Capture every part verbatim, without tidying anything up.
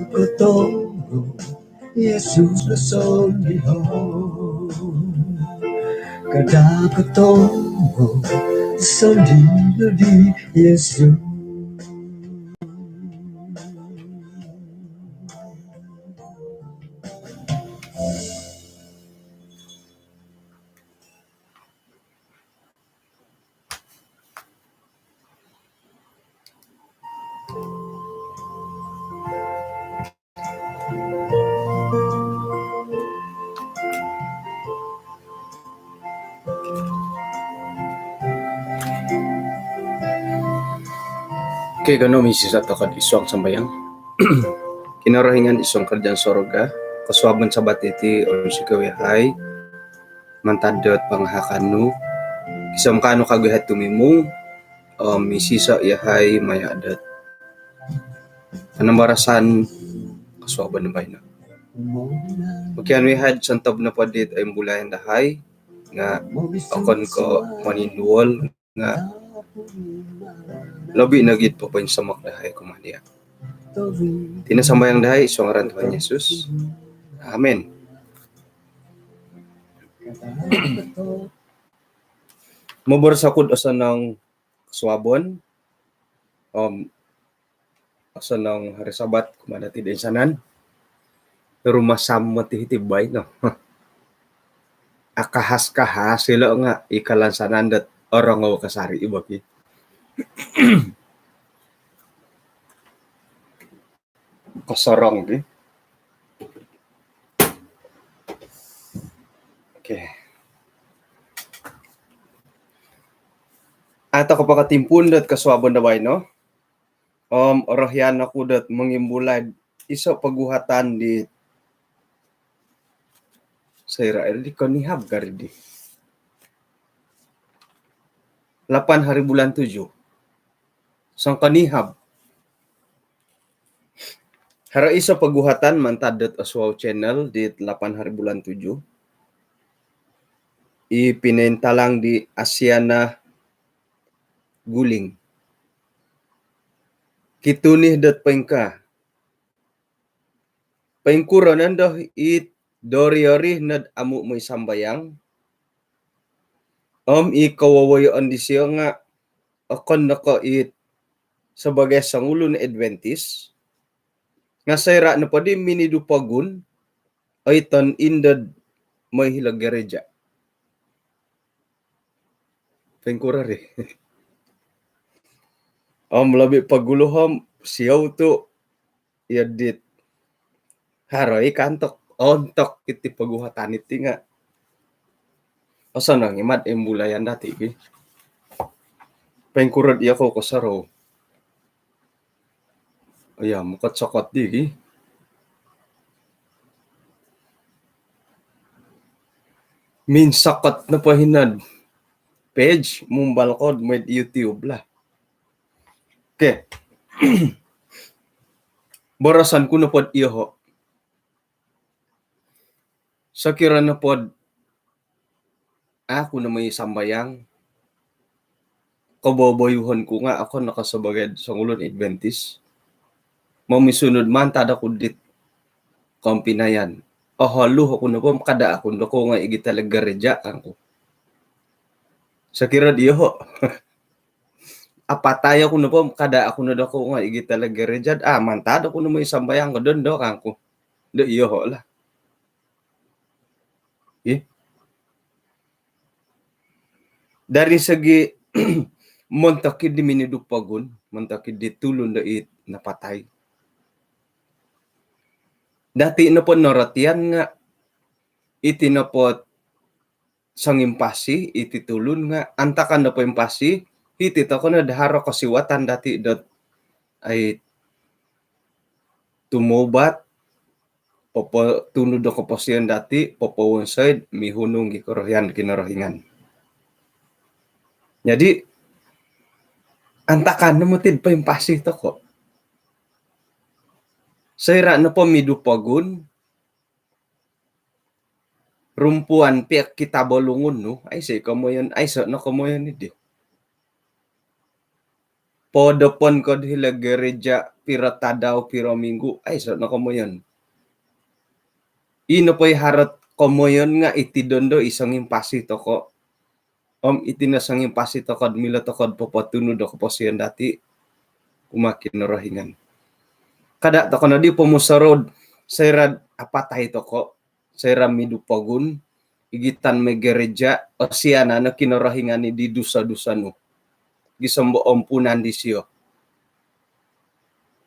Kotomo Yesus do sondiho. Kada kotomo sondiho di Yesus. Okey, kanou misiso tokou id suang sambayang. Kinorohingan id suang karajaan sorga, kosuabon Sabat diti, ounsikou yahai mantad dot pangahakan nu, gisom kaanu kagu yahai tumimung om misiso yahai maya dot panambarasan kosuabon baino. Pokianu yahai sontob nopo dit oimbulayan dahai nga okon ko moninduol nga lobi nogi popoinsomok dahai kumaa dia. Iti no sambayang dahai id suang ngaran Tuhan Yesus. Amin. Moboros oku do osonong kosuabon om osonong hari Sabat kumaa dati toinsanan. Rumasam moti hiti baino. Akahas-kahas ilo nga i kalansanan dot orongou kasari i bo ki. Kosorong ki. Okey. Au tokou po kotimpuun dot kosuabon do baino. Om orohian oku dot mongimbulai iso poguhatan di soira di konihab kari di lapan hari bulan tujuh. Songkonihab. Haro iso poguhatan mantad dot Oswau Channel di lapan hari bulan tujuh. I pinointalang di Asiana Guling. Kituni dot poingkaa. Poingkuro nondo it dori-ori nod amu moi sambayang. Om i kowowoyoon disio nga okon no ko it sebagai songulun Adventist. Nga soira nopo di minidu pogun, oiton indod moi hilo gereja. Poingkuro ri. Om lobi pogulu om siou tu iyo dit haro i kantok ontok iti poguhatan iti nga osonong i mat imbulayan dati ki. Poingkuro iyo kou kosorou. Iya, mokot-sokot di ki. Minsokot nopo hino id page, mumbal ko moi'd YouTube lah. Okey. Boroson ku nopo'd iyoho. Sokiro nopo'd au oku no moi sambayang, koboboyuhon ku nga okon no ko sebagai songulun Adventist. Momisunud mantad oku dit kompinayan. Oholu oku nopo om kada oku no dokoyu nga igit ilo gereja kangku. Sokiro diyoho. Apatai oku nopo om kada oku no dokoyu nga igit ilo gereja, ah, mantad oku no moi sambayang ko dondo kangku. Do iyoho lah. Ih. Dari segi montok di minidu pogun, montok di tulun do it napatai. Dati nopo norotian nga iti nopo songimpasi, iti tulun nga antakan do poimpasi, iti tokou no do haro kosiwatan dati dot ai tumobat, popotunud do koposion dati, popowonsoi'd mihunung i korohian Kinorohingan. Jadi antakan no moti'd poimpasi tokou. Soira nopo midu pogun, rumpuan pia kita bolungun nu, aiso komoyon, aiso no komoyon idi. Podopon kod hilo gereja piro tadau, piro minggu, aiso no komoyon. Ino po i harot komoyon nga iti dondo i songimpasi toko. Om iti no songimpasi tokod milo tokod popotunud do koposion dati kumaa Kinorohingan. Kada toko nodi pomusorou, soira apatai toko, soira midu pogun, igitan moi gereja, osianan no Kinorohingan i di dusa-dusa nu. Gisom do ompunan disio.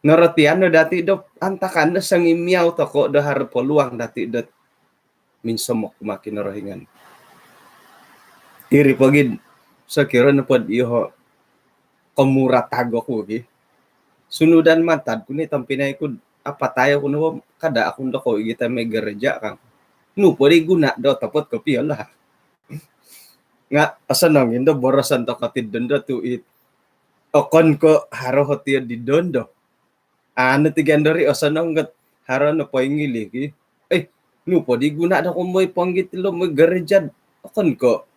Norotian no dati do antakan do songimiau toko do haro peluang dati do minsomok kumaa Kinorohingan. Iri pogi sokiro nopod iyoho komuratago ku gi. Sunudan mantad ku ni tompinai ku, apatai oku no, kada oku ndo ko igitan moi gereja kang. Nu po di guna do, topot kopio lah. Nga osonong indo boroson toko ti dondo tu it, okon ko haro hotio di dondo. Anu ti gandori osonong gat haro no poingili ki. Eh, nu po di guna do ko moi pongigit lo moi gereja, okon ko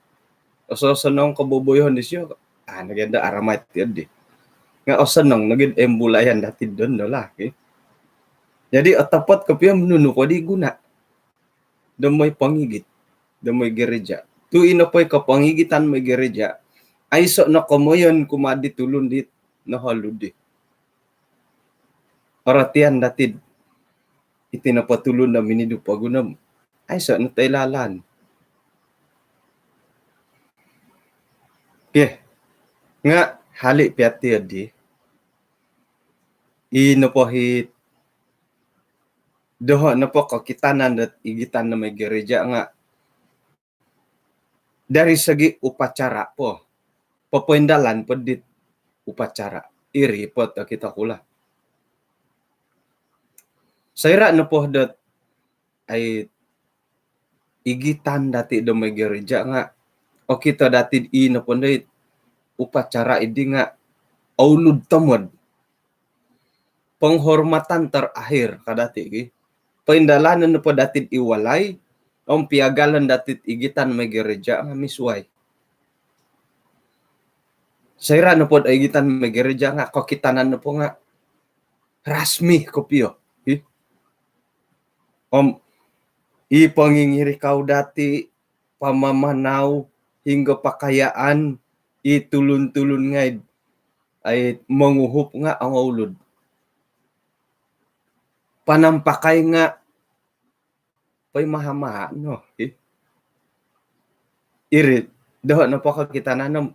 oso-, osonong ko boboyohon disio. Anu ganda aramai ti di. Nga osonong nogi embulayan dati dondo lah ki. Jadi otopot kopio nunu po di guna do moi pongigit, do moi gereja. Tu ino po i kopongigitan moi gereja, aiso no komoyon kumaa di tulun di noholud di. Orotian dati iti nopo tulun do minidu pogun om aiso no toilalan. Okey. Nga hali pia ti di, i nopo hiti doho nopo kokitanan dot igitan do moi gereja nga dari segi upacara po, popoindalan po dit upacara. Iri po tokito ku lah. Soira nopo dot ai igitan dati do moi gereja nga okito dati i nopo ndo it upacara idi nga oulud tomod. Penghormatan terakhir ka dati ki. Poindalanon nopo dati i walai om piagalon dati igitan moi gereja nga misuai. Soira nopo igitan moi gereja nga kokitanan nopo nga rasmi kopio. Hi. Om i pongingirikau dati, pamamanau, hinggo pakayaan, i tulun-tulun ngai ai monguhup nga ongoulud. Panampakai nga poimaha-maha no. Hi. Iri doho nopo kokitanan om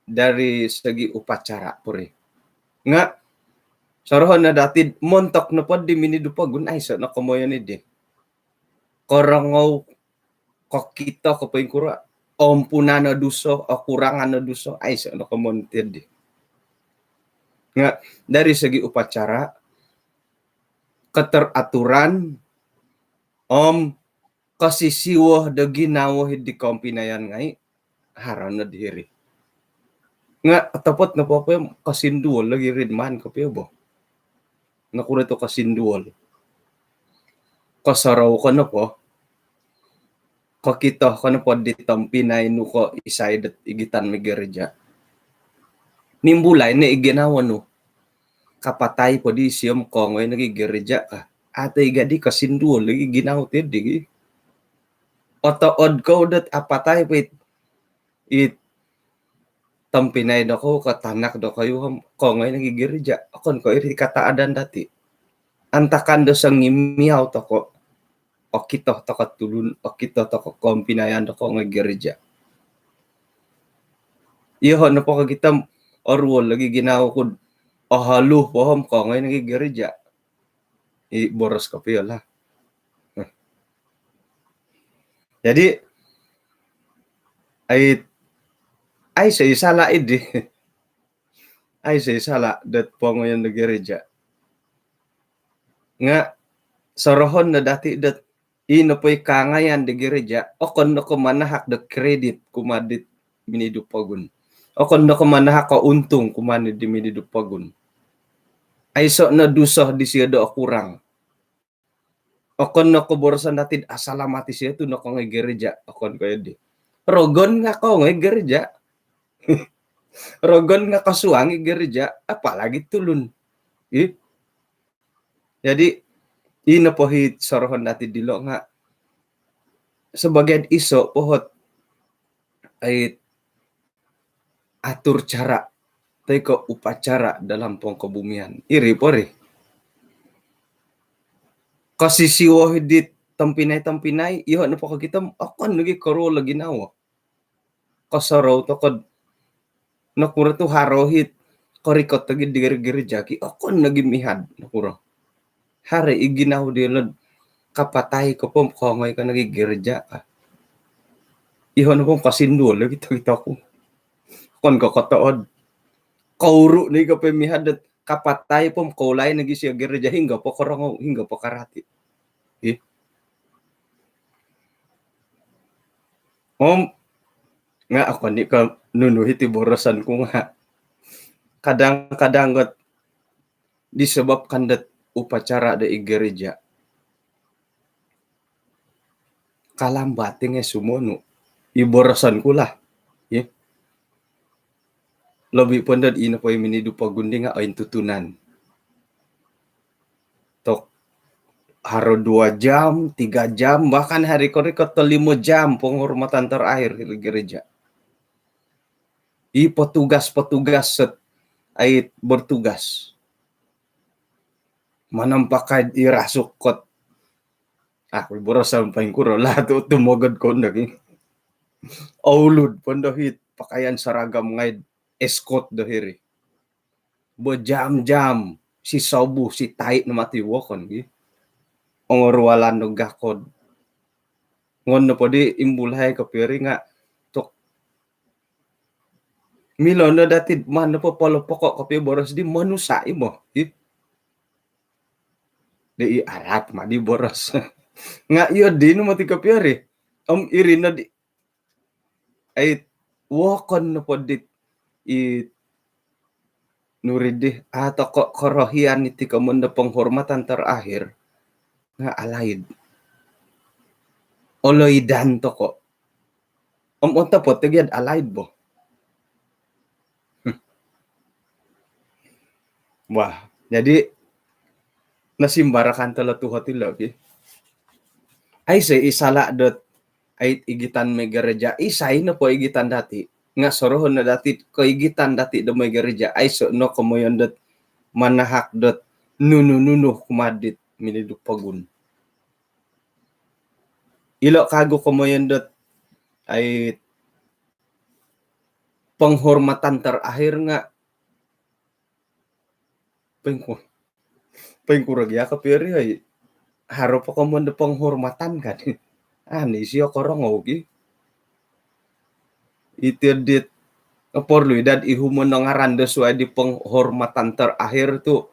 dari segi upacara puri. Nga sorohon no dati montok nopo di minidu pogun aiso no komoyon idi. Korongou, kokito ko poingkuro, ompunan o duso, okurangan o duso, aiso no komoyon ti di. Nga dari segi upacara, keteraturan om kosisiwo do ginawo di kompinayan ngai haro no diri. Nga otopot nopo po kosinduol lagi rid maan kopio bo. Nokuro tu kosinduol? Kosorou ko nopo, kokito ko nopo di tompinai nu ko isai dot igitan moi gereja. Nimbulai no i ginawo nu. Kapatai po di isio om kongoi nogi gereja ka. Ato i gadi kosinduol lagi ginawo ti di gi. Otood kou dot apatai po it, it tompinai dokou ko tanak dokoyu om kongoi nogi gereja. Okon ko iri kataadan dati. Antakan do songimiau toko, okito toko tulun, okito toko kompinayan do kongoi gereja. Iyoho nopo kokito om oruol lagi ginawo ku, oholu po om kongoi nogi gereja. I boros kopio lah. Jadi ai, aiso i sala idi. Aiso i sala dot pongoyon do gereja. Nga sorohon no dati dot i nopo i kaangayan do gereja okon no ko manahak do kredit kumaa dit minidu pogun. Okon no ko manahak ko untung kumaa dit minidu pogun. Aiso no duso disio do okurang. Okon no ko boroson dati asalamat isio tu nokongoi gereja, okon ko iri. Rogon nga kongoi gereja. Rogon nga kosuang i gereja, apalagi tulun. Ih. Jadi, ino po hi sorohon dati dilo nga sebagai iso po hot ai atur cara toi ko upacara dalam pongkobumian. Iri po ri. Kosisiwo hi di tompinai-tompinai, iho nopo kokito om okon nogi koruol o ginawo. Kosorou toko do nokuro tu haro hi korikot nogi di gereja ki, okon nogi mihad nokuro. Haro i ginawo diolo do kapatai ko po om kongoi ko nogi gereja ka. Iho nopo om kosinduol nogi tokito ku. Okon ko kotood. Kouru nogi ko po mihad dot kapatai po om koulai nogi sio gereja, hinggo po korongou, hinggo po karati. Ih. Om nga okon i ko nunu hiti boroson ku nga kadang-kadang got disebabkan dot upacara do i gereja. Kalambat i ngai sumonu. I boroson ku lah. Ih. Lobi po ndo ino po i minidu pogun di nga ointutunan. Tok haro dua jam, tiga jam, bahkan hari korikot to limo jam penghormatan terakhir di gereja. I petugas-petugas set ai bertugas. Manampakai i rasuk kot. Ah, boroson poingkuro lah tu tumogod kondo ki. Oulud po ndo hi pakaian seragam ngai eskot do hiri. Bejam-jam si sobu si tai no mati wokon gi. Ongorualan do gakod. Ngon nopo di imbulai ko piri nga tok milo no dati man nopo polo pokok kopi boros di manusa i mo. Ih. Di i arat ma di boros. Nga iyo di no mati kopi ri. Om iri no di ai wokon nopo dit i nuri di atau ko korohian iti komon do penghormatan terakhir nga alaid. Oloidan toko. Om otopot togiad alaid bo. Hmm. Wah, jadi nasimbarakan tolo tuhot ilo ki. Aiso i sala dot ai igitan moi gereja, isai nopo igitan dati. Nga sorohon no dati ko igitan dati do moi gereja, aiso no komoyon dot manahak dot nunu-nunu kumadit minidu pogun. Ilo kagu komoyon dot ai penghormatan terakhir nga poingku-, poingkuro gia kopi ri ai. Haro po komon do penghormatan kan. Ani sio korongou ki. Iti dit perlu idad ihu monongaran do suai di penghormatan terakhir tu.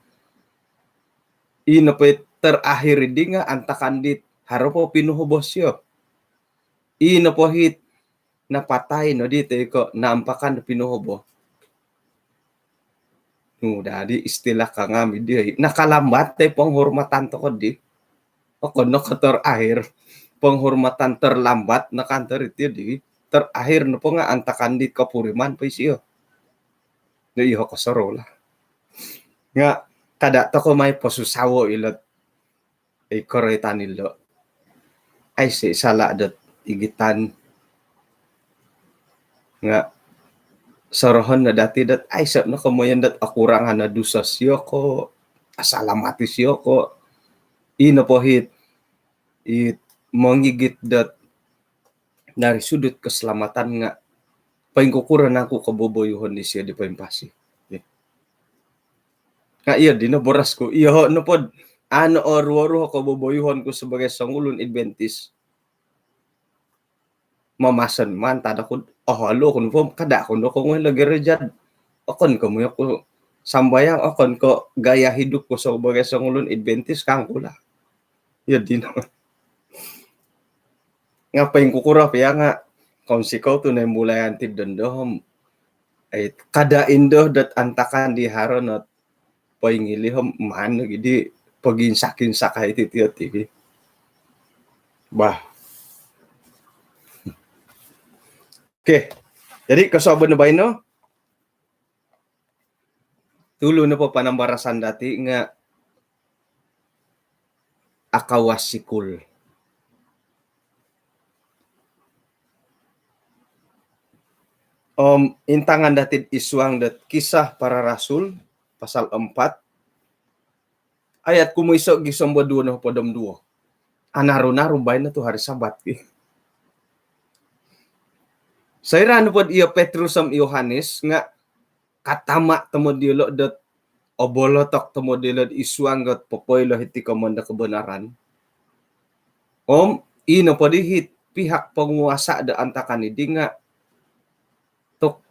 Ino po terakhir di nga antakan dit haro po pinuhobos sio. Ino po hit napatai no di toi ko naampakan do pinuhobo. Nu dadi istilah kangami di nakalambat toi penghormatan toko di. Okon no ko terakhir. Penghormatan terlambat nakan teriti di. Terakhir nopo nga antakan di kopuriman po isio. Di iho kosorou lah. Nga kada toko mai posusawo ilot i koroitan ilo. Aiso sala dot igitan nga sorohon no dati dot aiso no komoyon dot akurangan no dusa sio ko, asalamati sio ko. Ino po hit i mongigit dot dari sudut keselamatan nga poingkukuro nangku koboboyuhon disio di poimpasi. Nga iyo dino boros ku, iyoho nopod ano oruo-ruo koboboyuhon ku sebagai songulun Adventist. Mamason mantad oku, oh, alo oku nopo kada oku no kongoi lo gereja. Okon ko moi oku sambayang, okon ko gaya hidup ku sebagai songulun Adventist kangku lah. Iyo dino. Nga poingkukuro pia nga kounsikou tu nai mulai antib dondo om ai kada indo dot antakan di haro not poingilih om maan gidi poginsak-insak ai ti tio ti. Bah. Okey. Jadi kosuabon baino Tulu nopo panambarasan dati nga akawas sikul. Om intangan dati id suang dot Kisah Para Rasul pasal empat, ayat kumoiso gisom do duo nohopod om duo. Anaru-naru baino tu hari Sabat ki. Soira nopo do iyo Petrus om Yohanes nga katama tomod diolo dot obolotok tomod diolo id suang dot popoilo hiti komon do kebenaran. Om ino po di hit pihak penguasa do antakan idi nga tok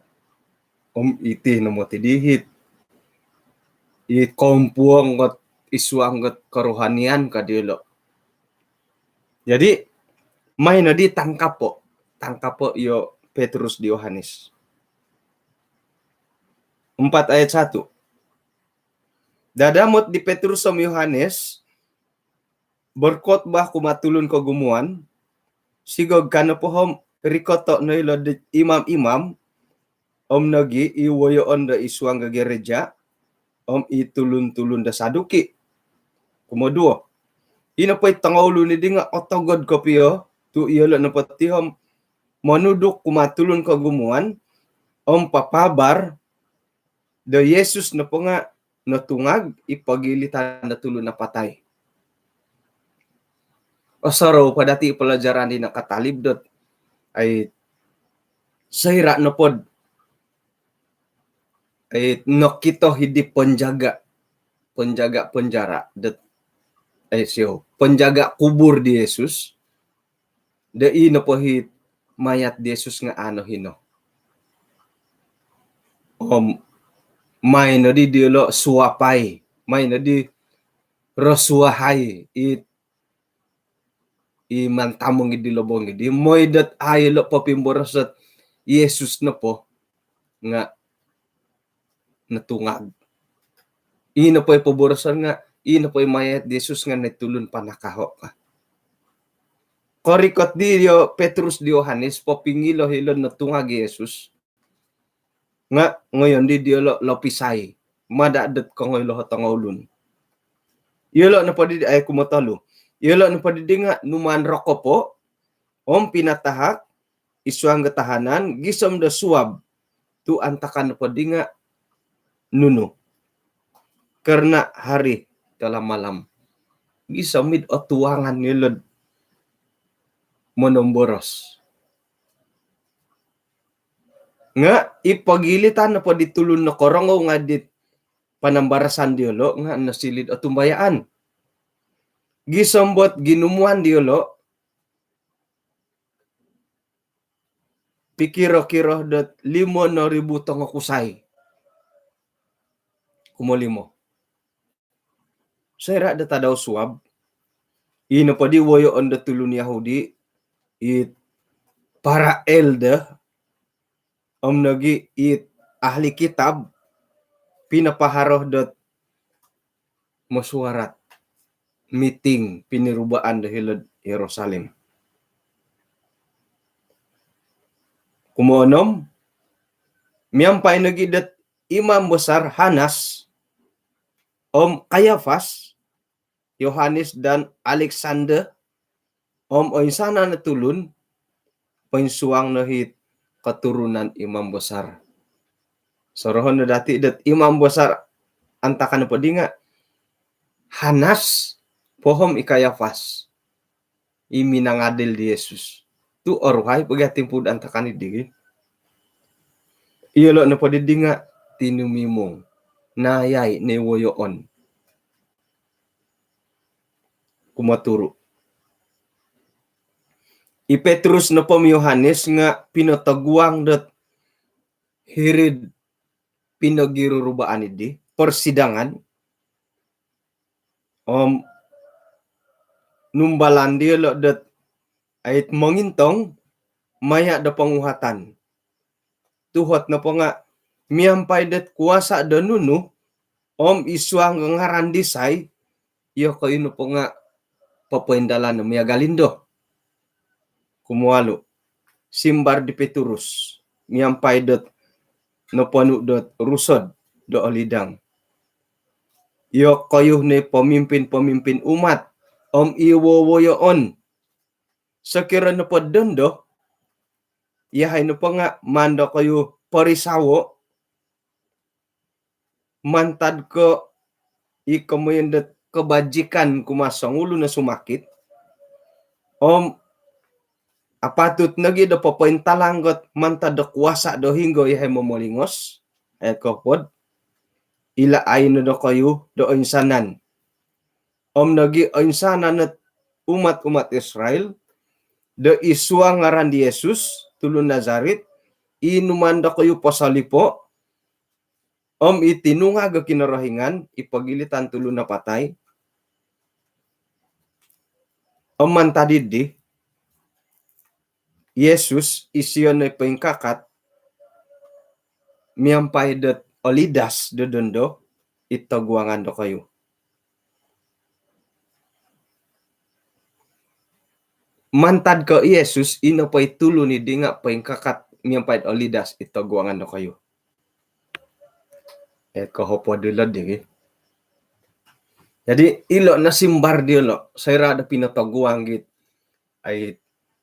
om iti nomo ti di hit i kompuong dot id suang dot kerohanian ka diolo. Jadi mai no di tangkapo, tangkapo iyo Petrus di Yohanes. Empat ayat satu. Dadamot di Petrus om Yohanes berkhotbah kumaa tulun kogumuan, sigog kano pohom rikoto no ilo di imam-imam om nogi i woyoon do id suang do gereja om i tulun-tulun do Saduki. Kumoduo, ino po i tongoulun idi nga otogod kopio tu iyolo nopo ti om monuduk kumaa tulun kogumuan om papabar do Yesus nopo nga notungag i pogilitan do tulun napatai. Osorou po dati pelajaran di nakatalib dot ai soira nopo do ai nokito hidi penjaga, penjaga penjara dot ai sio penjaga kubur di Yesus. Do ino po hit mayat di Yesus nga ano hino. Om mai no di diolo suapai, mai no di rosuahai it i mantamong idi lobong idi. Moi dot ai lo popimboros dot Yesus nopo nga notungag. Ino po i poboroson nga ino po i mayat Yesus nga nai tulun panakaho ka. Korikot di dio Petrus di Yohanes popingilo hilo notungag Yesus. Nga ngoyon di diolo lopisai mada dot kongoi loho tongoulun. Iyolo nopo di ai kumotolu. Iyolo nopo di nga numan rokopo om pinatahak id suang do tahanan gisom do suab tu antakan nopo di nga nunu. Kerana hari telah malam. Gisom id otuangan iyolo do monomboros. Nga i pogilitan nopo di tulun nokorongou nga dit panambarasan diolo nga nosiliu do otumbayaan. Gisom dot ginumuan diolo pikiro-kiro dot limo no ribu tongokusai. Kumolimo. Soira do tadau suab, ino po di woyoon do tulun Yahudi, it para elder om nogi it ahli kitab pinapaharo dot mesyuarat, miting pinirubaan do hilo do Yerusalem. Kumoonom, miampai nogi dot imam besar Hanas om Kayafas, Yohanes dan Alexander om oinsanan o tulun poinsuang no hit keturunan imam besar. Sorohon no dati dot imam besar antakan nopo di nga Hanas pohom i Kayafas, i minangadil di Yesus. Tu oruhai pogi timpu do antakan idi. Iyolo nopo di nga tinumimung, nayai no woyoon. Kumoturu. I Petrus nopo om Yohanes nga pinotoguang dot hiri'd pinogirurubaan idi, persidangan. Om numbalan diolo dot ait mongintong maya do ponguhatan. Tuhot nopo nga miampai dot kuasa do nunu om id suang ngaran disai, iyokoyu nopo nga popoindalan no miagal indo. Kumualu, simbar di Petrus miampai dot noponu dot rusod do olidang. Iyokoyu no i pemimpin-pemimpin umat om i wowoyoon. Sokiro nopo dondo, iyahai nopo nga' maan dokoyu porisawo' mantad ko' i komoyon dot kebajikan kumaa songulun o sumakit, om apatut nogi' do popointalang ot mantad do kuasa' do hinggo iyahai momolingos, ayat kohopod, ila' ai no dokoyu do oinsanan. Om nogi' oinsanan ot umat-umat Israel do i suang ngaran di Yesus, tulun Nazarit, i numaan dokoyu posolipo', om i tinungag o Kinorohingan, i pogilitan tulun napatai. Om mantad iddi, Yesus, isio no i poingkakat miampai dot olidas do dondo id toguangan dokoyu. Mantad ko' Yesus, ino po i tulun iddi nga' poingkakat miampai dot olidas id toguangan dokoyu. Ayat kohopod ilo' di gi. Jadi, ilo' no simbar diyolo', soira' do pinotoguang git ai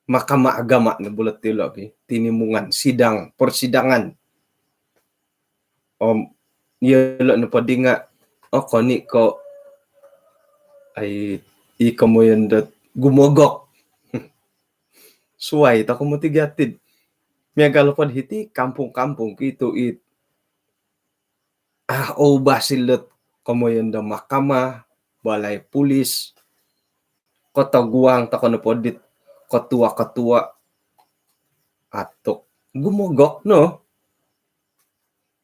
mahkamah agama no bulot ilo' gi, tinimungan, sidang, persidangan. Om iyolo' nopo di nga' okon i' ko' ai i komoyon dot gumogok. Suwai toko' moti gia tid. Miagal nopo di hiti kampung-kampung ki tu' it ah, oubas ilo' dot komoyon do mahkamah, balai polis, kotoguang toko' nopo dit ketua-ketua. Atuk, gumogok no.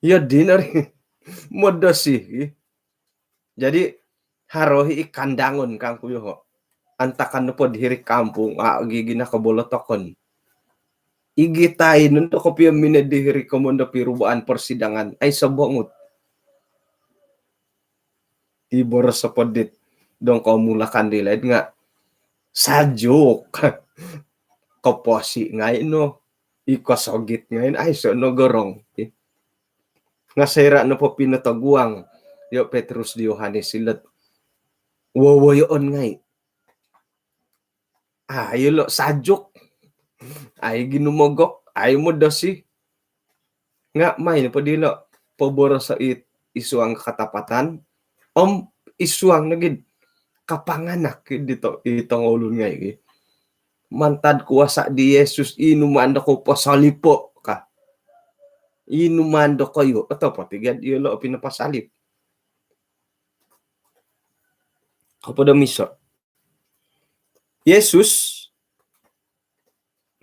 Iyo dino ri modosi. Jadi, haro i' i kandangon kangku yoho'. Antakan nopo di hiri kampung, a' gi gina kobolotokon. Igitai nondo kopio minoi di hiri komoyon do pirubaan persidangan. Ai sobongut. I boros nopo dit dong komulakan di laid nga' sajuk. Koposi ngai' no. I kosogit ngai' no. Aiso' no gorong. Nga' soira' nopo pinotoguang yo Petrus di Yohanes ilo' dot wowoyoon ngai'. Ai ilo' sajuk. Ai ginumogok. Ai modosi. Nga' mai nopo dilo' poboroso' it i suang katapatan om i suang nogi kapanganak i di to-, i tongoulun ngai' gi. Mantad kuasa' di Yesus, i numaan dokoyu posolipo' ka. I numaan dokoyu, otopot i' gia iyolo' pinoposolip. Kohopod om iso'. Yesus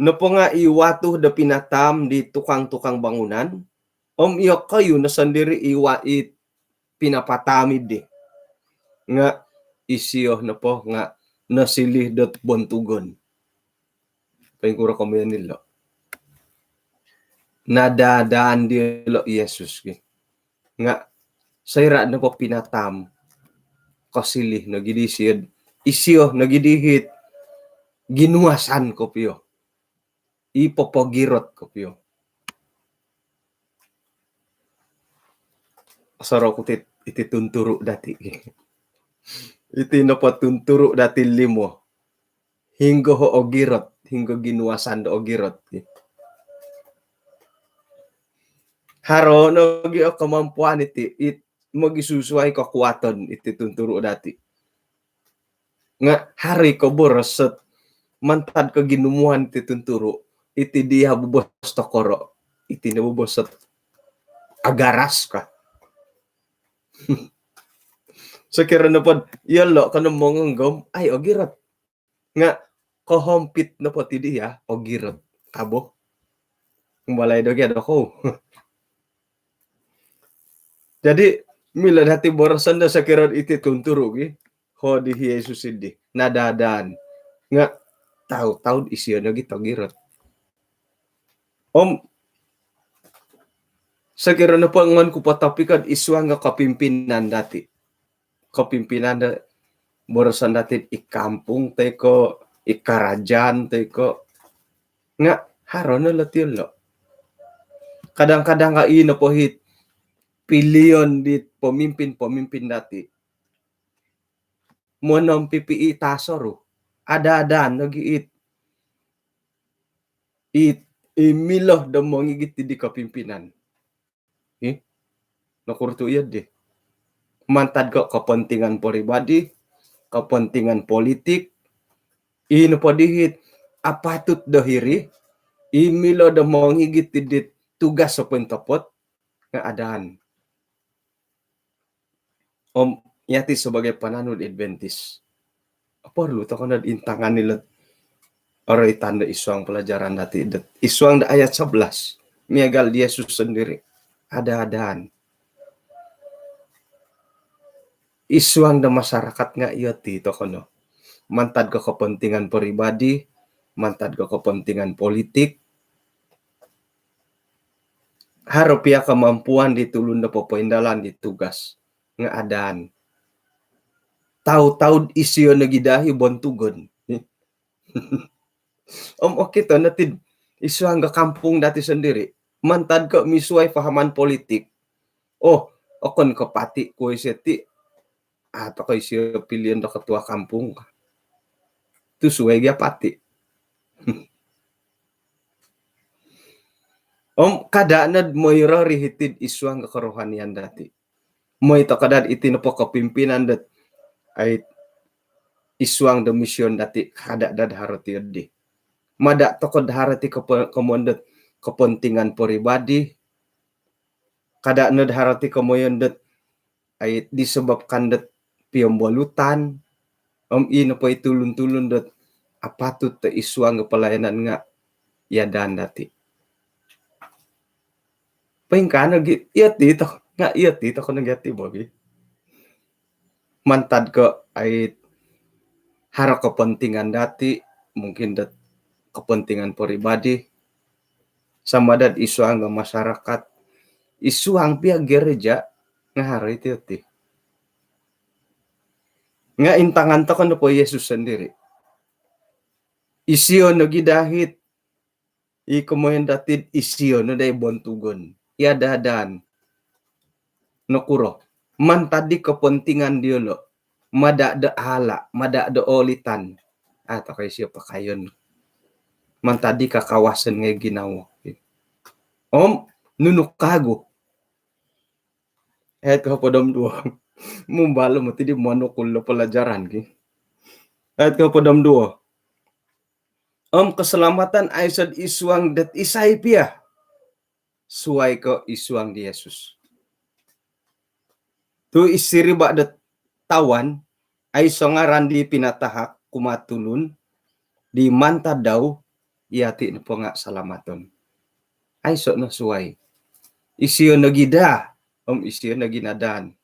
nopo nga' i watu do pinataam di tukang-tukang bangunan, om iyokoyu no sondiri' i wa-, i pinapataam iddi. Nga' isio nopo nga' nosilih dot bontugon. Poingkuro komoyon ilo'? Nadaadaan diyolo' Yesus ki. Nga' soira' nopo pinataam, kosilih nogi di isio, isio nogi di hit ginuasan kopio. I popogirot kopio. Osorou ku ti iti tunturu' dati'. Iti nopo tunturu' dati' limo. Hinggo o ogirot, hinggo ginuasan do ogirot. Haro nogi o kemampuan iti, it mogisusuai kekuatan iti tunturu' dati'. Nga' haro i koboros ot mantad ko ginumuan iti tunturu', iti diya' bobos tokoro', iti no bobos ot agaras ka. Sokiro nopo dot iyolo' ko no mongonggom, ai ogirot. Nga' kohompit nopo ti diya', ogirot. Abo. Mbalai do gia dokou. Jadi, milo dati' boroson do sokiro iti tunturu' gi, hodi hi Yesus iddi, nadaadaan. Nga' tau-tau isio nogi togirot. Om sokiro nopo ngon ku potopikon i suang nga' kepimpinan dati'. Kepimpinan do boroson dati' i kampung toi ko' i karajaan toi ko'. Nga' haro no lo ti lo. Kadang-kadang ka i nopo hit pilion di pemimpin-pemimpin dati'. monompipi i tasoru. Ada-adaan nogi it, it, i milo do mongigit di kopimpinan. Hi? Nokuro tu iyo di? Mantad ko kepentingan peribadi, kepentingan politik, i nopo di it apatut do hiri, i milo do mongigit di tugas sopentopot, nga adaan. Om yati sebagai pananud Adventist, perlu tokou no intangan ilo oroitan do id suang pelajaran dati, do id suang do ayat sebelas. Miagal di Yesus sendiri. Ada-adaan. Id suang do masyarakat nga iyo ti tokou no. Mantad ko kepentingan peribadi, mantad ko kepentingan politik, haro pia kemampuan di tulun do popoindalan di tugas nga adaan. Tau-tau isio nogi daa i bontugon. Om okito no ti id suang do kampung dati sendiri. Mantad ko misuai fahaman politik. Oh, okon ko parti ku isio ti. Ah, tokou isio pilihan do ketua kampung. Tu suai gia parti. Om kada no moi rori hiti id suang do kerohanian dati. Moi tokou daa iti nopo kepimpinan dot ai id suang do mission dati, kada daa haro ti iyo di. Mada tokou daa haro ti kepe-, komoyon dot kepentingan peribadi. Kada no daa haro ti komoyon dot ai disebabkan dot piombolutan. Om i nopo i tulun-tulun dot apatut do id suang do pelayanan nga iyo adaan dati. Poingkaa nogi iyo ti tokou, nga iyo ti tokou nogi ati bogi. Mantad ko ai haro kepentingan dati, mungkin dot kepentingan peribadi, sama dot id suang do masyarakat, id suang pia gereja, nga haro iti oti. Nga intangan tokou nopo Yesus sendiri. Isio nogi daa it i komoyon dati isio no daa i bontugon. Iyo adaan. Nokuro? Mantad di kepentingan diolo. Mada do ala, mada do olitan. Ah, tokou isio pakayon. Mantad di kakawasan ngai ginawo. Om nunu kagu. Ayat kohopod om duo. Mumbal moti di monukul do pelajaran ki. Ayat kohopod om duo. Om keselamatan aiso id suang dot isai pia suai ko id suang di Yesus. Tu id siriba dot tawan, aiso ngaran di pinatahak kumaa tulun di mantad dau, yati nopo nga salamaton. Aiso no suai. Isio nogi daa, om isio nogi nadaan.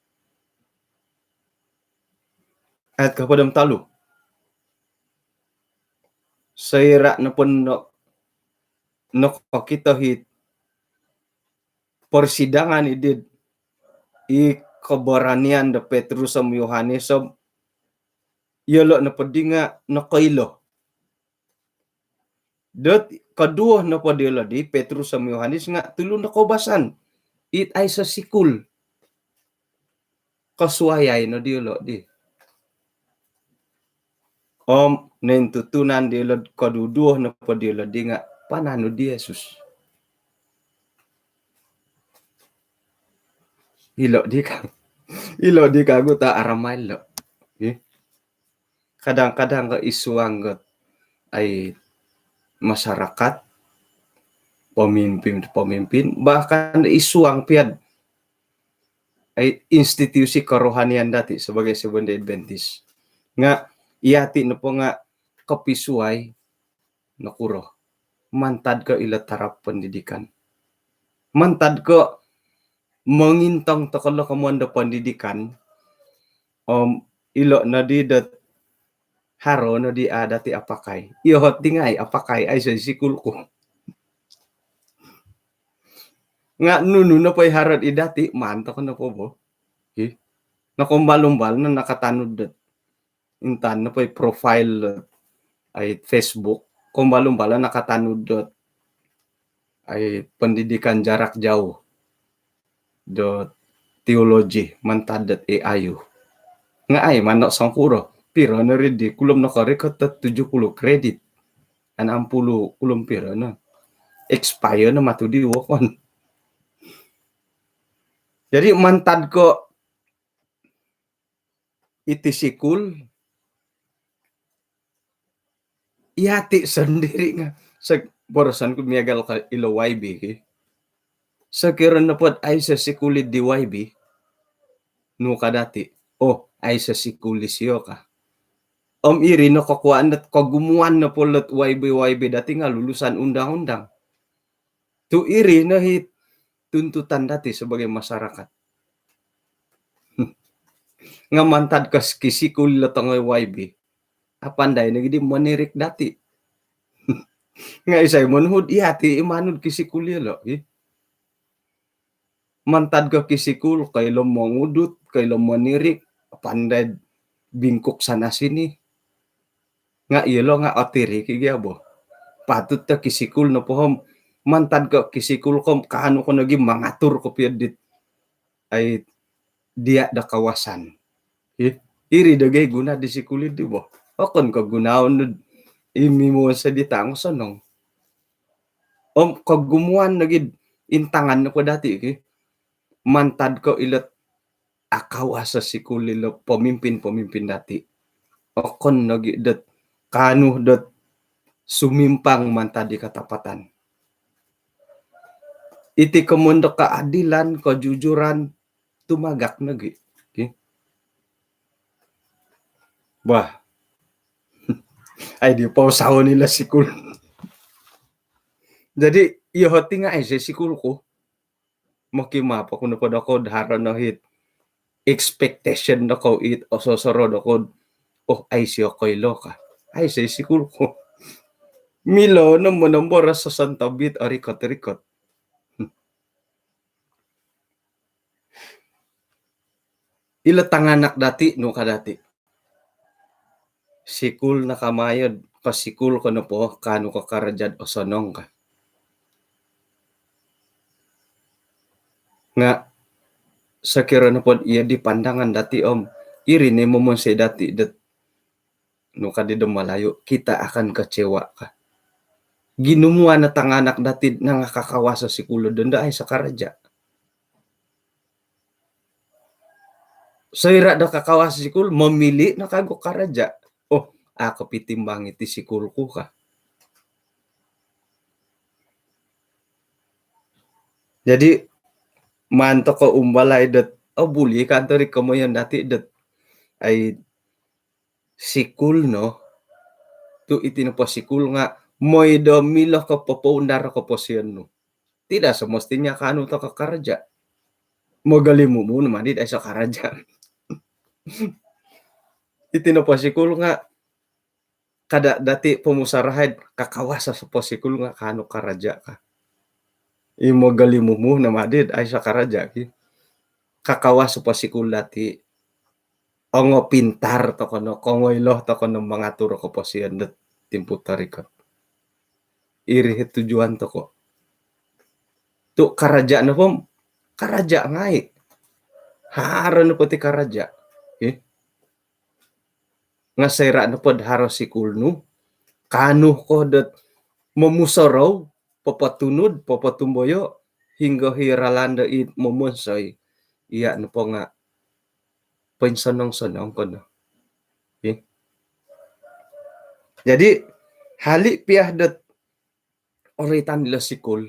Ayat kohopod om tolu. Soira nopo no, nokokito it persidangan id dit i keberanian do Petrus om Yohanes om yolo nopo di nga nokoilo. Dot koduo nopo diolo di, Petrus om Yohanes nga tulun do koubasan. It aiso sikul. Kosuayai no diolo di. Om nointutunan diolo, koduduo nopo diolo di nga pananud di Yesus. Ilo di ka. Ilo di kagu ta aramai lo. Ih. Kadang-kadang ko id suang ko ai masyarakat, pemimpin-pemimpin, bahkan id suang pia ai institusi kerohanian dati sebagai Seventh Day Adventist. Nga yati nopo nga kopisuai, nokuro? Mantad ko ilo taraf pendidikan. Mantad ko mongintong tokou lo komoyon do pendidikan, om ilo nodi dot haro nodi a dati apakai. Iyo ot di ngai apakai, aiso id sikul ku. Nga nunu nopo i haro id dati, maan tokou nopo bo. Ih. Nakaumbal-umbal no nakatanud dot intan nopo i profile ai Facebook, kaumbal-umbal nakatanud dot ai pendidikan jarak jauh dot teologi mantad dot A I U. Nga ai mano songkuro. Piro no ri di kulom no korikot tu tujuh puluh kredit. Anam puluh kulom piro no. Expire no matu di wokon. Jadi mantad ko iti sikul, iyati sendiri nga. Sa-, boroson ku miagal ka ilo Y B ki. Sokiro nopo dot aiso sikul di Y B, nu ka dati, oh, aiso sikul isio ka. Om iri no kokuaan dot kogumuan nopo lot Y B, Y B dati nga lulusan undang-undang. Tu iri no hi tuntutan dati sebagai masyarakat. Nga mantad ko kisikul lo tongoi Y B, apandai nogi di monirik dati. Nga isai monuhut iyati i manud kisikul iyolo, hi. Mantad ko kisikul, koilo mongudut, koilo monirik, apandai bingkuk sana sini. Nga iyolo nga otirik i gia bo. Patut to kisikul nopo om, mantad ko kisikul ko om kaanu ko nogi mangatur kopio dit ai dia do kawasan. Hi, iri do gai guna di sikul di bo. Okon ko gunaon nu i mimonsoi di tangosonong. Om kogumuan nogi intangan nopo dati ki. Mantad ko ilot akawas o sikul ilo pemimpin-pemimpin dati. Okon nogi dot kaanu dot sumimpang mantad di katapatan. Iti komoyon do keadilan, kejujuran, tumagak nogi. Okey. Bah. Ai di pausaon ilo sikul. Jadi, iyo hoti nga aiso sikul ku. Mokimaap oku nopo dokou do haro no hit expectation dokou it osorou dokou. Oh, aiso koilo ka. Aiso sikul ku. Milo no monomboros sosontobit orikot-rikot. Ilo tanganak dati, nu ka dati. Sikul no kama iyo, kosikul ko nopo, kaanu ko karaja osonong ka. Nga sokiro nopo iyo di pandangan dati om, iri no momonsoi dati dot, nu ka di do Malayu, kita akan kecewa ka. Ginumuan o tanganak dati nangakawas o sikul do ndo aiso karaja. Soira do kakawas sikul, momili no kagu karaja. Oh, a kopitimbang iti sikul ku ka. Jadi, maan tokou umbalai dot, oh, buli kanto ri komoyon dati dot, ai, sikul no, tu iti nopo sikul nga, moi do milo ko popoundar koposion nu. Tidak semestinya kaanu tokou karaja. Mogolimumu no madi do aiso karaja. Iti nopo sikul nga, kada dati pomusarahai kakawas o posikul nga kaanu karaja ka. I mogolimumu no madi do aiso karaja ki. Kakawas o posikul dati. Ongo pintar tokou no, kongoilo tokou no mangatur koposion dot timpu torikot. Iri tujuan tokou. Tu karaja nopo, karaja ngai. Haro nopo ti karaja. Eh? Nga soira nopo do haro sikul nu, kaanu ko dot momusorou, popotunud, popotumboyo, hinggo hi ralan do it momonsoi, iya nopo nga poinsonong-sonong ko no. Okey. Jadi, hali pia dot oroitan ilo sikul.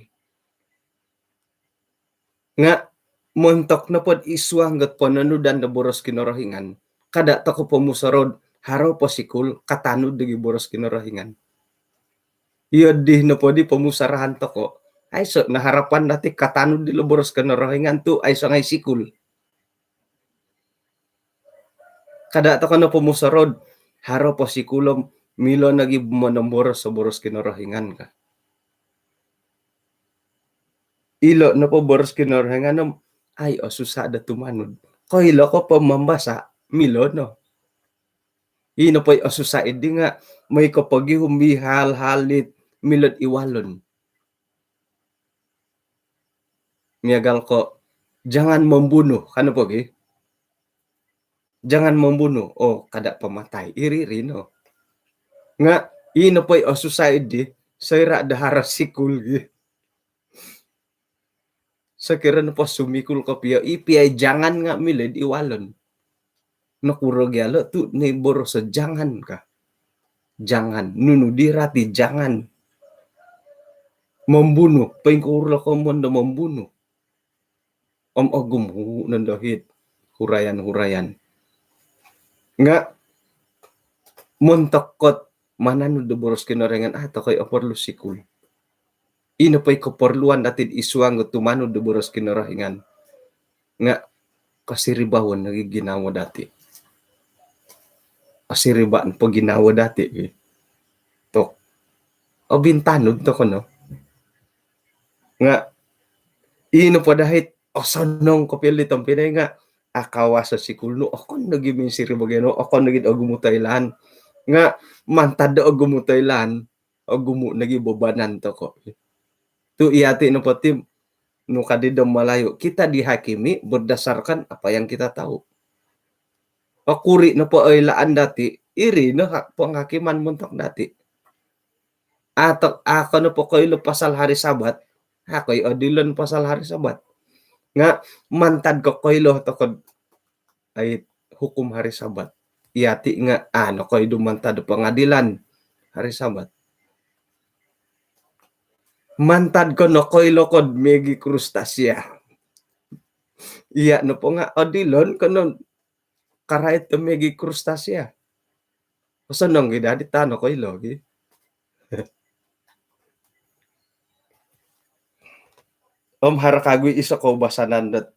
Nga montok nopo id suang dot pononudan do boros Kinorohingan, kada tokou pomusorou do haro po sikul katanud dogi boros Kinorohingan. Iyo di nopo di pomusarahan tokou, aiso no harapan dati katanud dilo boros Kinorohingan tu aiso ngai sikul. Kada tokou no pomusorou do haro po sikul om milo nogi monomboros o boros Kinorohingan ka. Ilo nopo boros Kinorohingan om ai osusa do tumanud. Koilo ko po mambasa, milo no. I nopo i osusa idi nga moi ko pogihum i hal-hal it milo do iwalon. Miagal ko, jangan membunuh, ka nopo gi. jangan membunuh. Oh, kada pamatai. Iri-iri no. Nga' ino poi osusai di, soira' do haro sikul gi. Sokiro nopo sumikul kopio, i piai jangan nga' milo di walon. Nokuro gia lo tu' ni boroso jangan ka. Jangan. Nunu di rati jangan. Membunuh. Poingkuro lo komoyon do membunuh. Om ogumu' nondo hit hurayan-hurayan. Nga' montok kot mananud do boros Kinorohingan, a' tokoi oporlu sikul. Ino poi koporluan dati' id suang do tumanud do boros Kinorohingan. Nga' kosiribaan nogi ginawo dati'. Kosiribaan po ginawo dati' gi. Tok. Obintanud toko no. Nga' ino po dahit osonong kopio li tompinai nga' akawas o sikul nu, okon nogi minsiriba gia no, okon nogi ogumu' toilaan. Nga' mantad do ogumu' toilaan, ogumu' nogi bobanan toko. Tu' iyati' nopo ti, nu kadi do Malayu, kita dihakimi berdasarkan apa yang kita tahu. Okuri' nopo oilaan dati', iri no ha-, penghakiman montok dati'. Ato, a' ko nopo koilo pasal hari Sabat, a' ko i odilon pasal hari Sabat. Nga' mantad ko koilo toko d ai hukum hari Sabat, iyati' nga' a' nokoidu mantad do pengadilan hari Sabat. Mantad ko nokoilo ko d miagi krustasia, iya' nopo nga' odilon ko no karait do miagi krustasia. Osonong gi dadi ta' nokoilo gi. Om haro kagu i iso koubasanan dot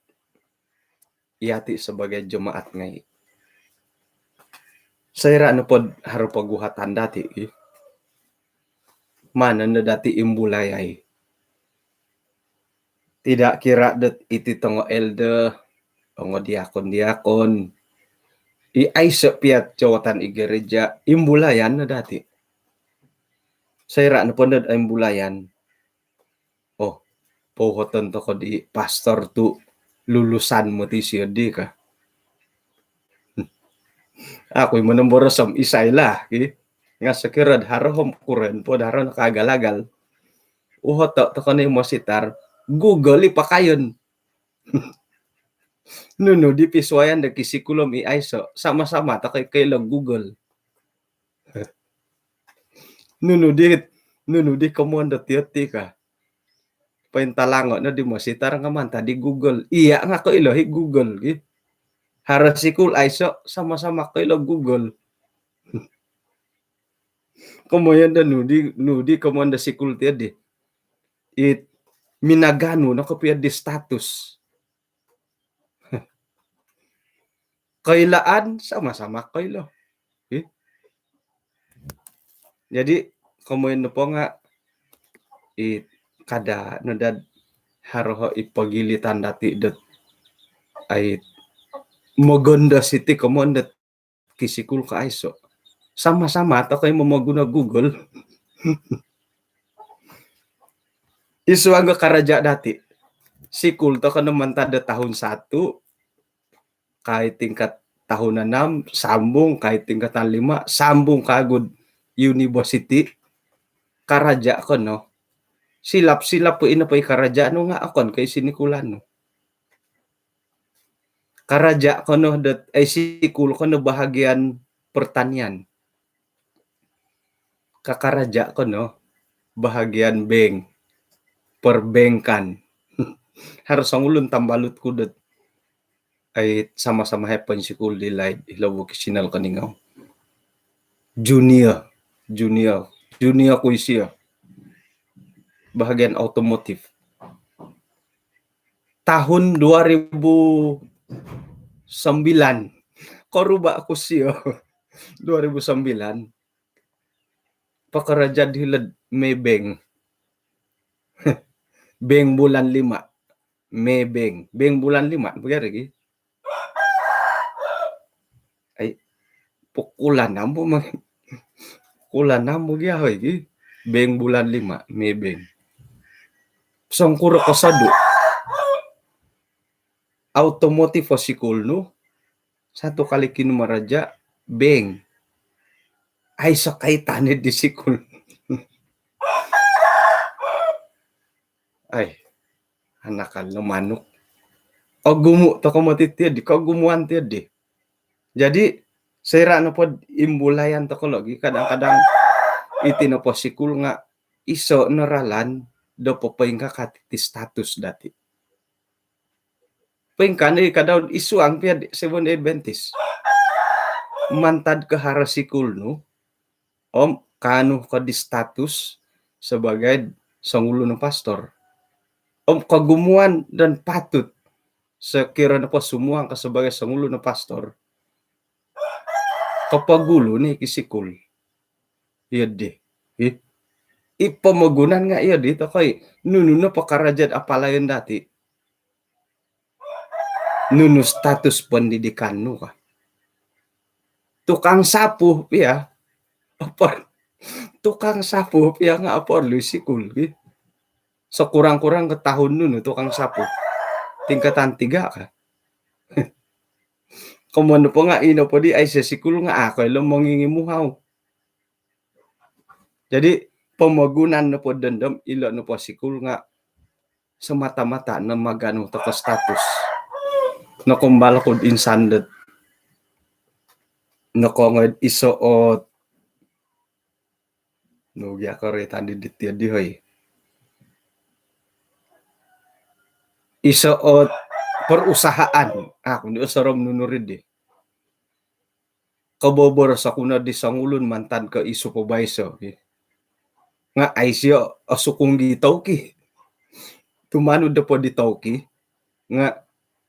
iyati' sebagai jemaat ngai'. Soira' nopo d haro poguhatan dati' i, maan no dati' imbulayai. Tidak kira dot iti tongo elder, tongo diakon-diakon, i aiso' piat jawatan i gereja, imbulayan no dati'. Soira' nopo ndo d imbulayan, oh, pouhoton toko di pastor tu' lulusan moti sio di ka. Aku i monomboros om isai lah ki. Nga' sokiro d haro om kuroyon po d haro nakaagal-agal, uhoto' toko no i mositar, Google i pakayon. Nunu di pisuayan do kisikul om i aiso', sama-sama toko i koilo Google. Nunu di, nunu di komoyon do tiyo ti ka. Pointalango' no di mositar nga' mantad di Google. Iya' nga' koilo i Google gi. Haro sikul aiso', sama-sama koilo Google. Komoyon do nu di, nu di komoyon do sikul tiyo di. It minaganu no kopio di status. Koilaan, sama-sama koilo. Ih. Jadi komoyon nopo nga' i kada' no dad haro i pogilitan dati' dot ai mogondos iti komoyon dot kisikul ka aiso'. Sama-sama toko i momoguno Google. Isu anggo karaja' dati'. Sikul toko no mantad do tahun satu, kai tingkat tahun enam, sambung kai tingkatan lima, sambung kagu d universiti. Karaja' ko no. Silap-silap po ino po i karaja' nu nga' okon ko i sinikulan nu. Karaja' ko no dot, eh, sikul ko no bahagian pertanian. Kakaraja' ko no bahagian bank, perbankan. Haro songulun tambalut ku dot ai sama-sama hai pansikul di laid hilo vocational Keningau. Junior, junior, junior ku isio. Bahagian automotif. Tahun dua ribu sembilan, koruba' ku sio. Dua ribu sembilan, pakaraja' di hilo'd Maybank. Bank Bulan Lima. Maybank. Bank Bulan Lima, bagi lagi. Ai, pukul enam bu mang-, pukul enam bu gia, hoi, gi. Bank Bulan Lima, Maybank. Songkuro kosodu'. Automotif o sikul nu, Satu kali kinumaraja, beng. Aiso kaitan di sikul. Ai, anakan lo manuk. Ogumu toko moti tiyo di, kogumuan tiyo di. Jadi, soira nopo imbulayan toko logi, kadang-kadang iti nopo sikul nga iso no ralan do popoingkakat iti status dati. Poingkaa no i kadau id suang pia di Seventh Day Adventist. Mantad ko haro sikul nu, om kaanu ko di status sebagai songulun pastor. Om kogumuan dan patut sokiro nopo sumuang ko sebagai songulun pastor, kopogulu no i ki sikul. Iyo di. Ih. I pomogunan nga iyo di tokoi. Nunu nopo karaja do apalayan dati. Nunu status pendidikan nu ka. Tukang sapu pia. Apa? Tukang sapu pia nga aporlu i sikul ki. Sekurang-kurang ko tahun nunu tukang sapu. Tingkatan tiga ka. Komoyon nopo nga ino po di aiso sikul nga a koilo mongingimuhau. Jadi, pomogunan nopo dondom, ilo nopo sikul nga semata-mata no maganu toko status. Nokombal ko insan dot nokoongoi iso ot, nu gia ko ri tadi di tiyo di hoi. Iso ot perusahaan. Ah, aku ni osorom nunu ri di. Koboboros oku no di songulun mantad ko i supervisor ki. Nga aiso o sukung di tauki. Tumanud do po di tauki nga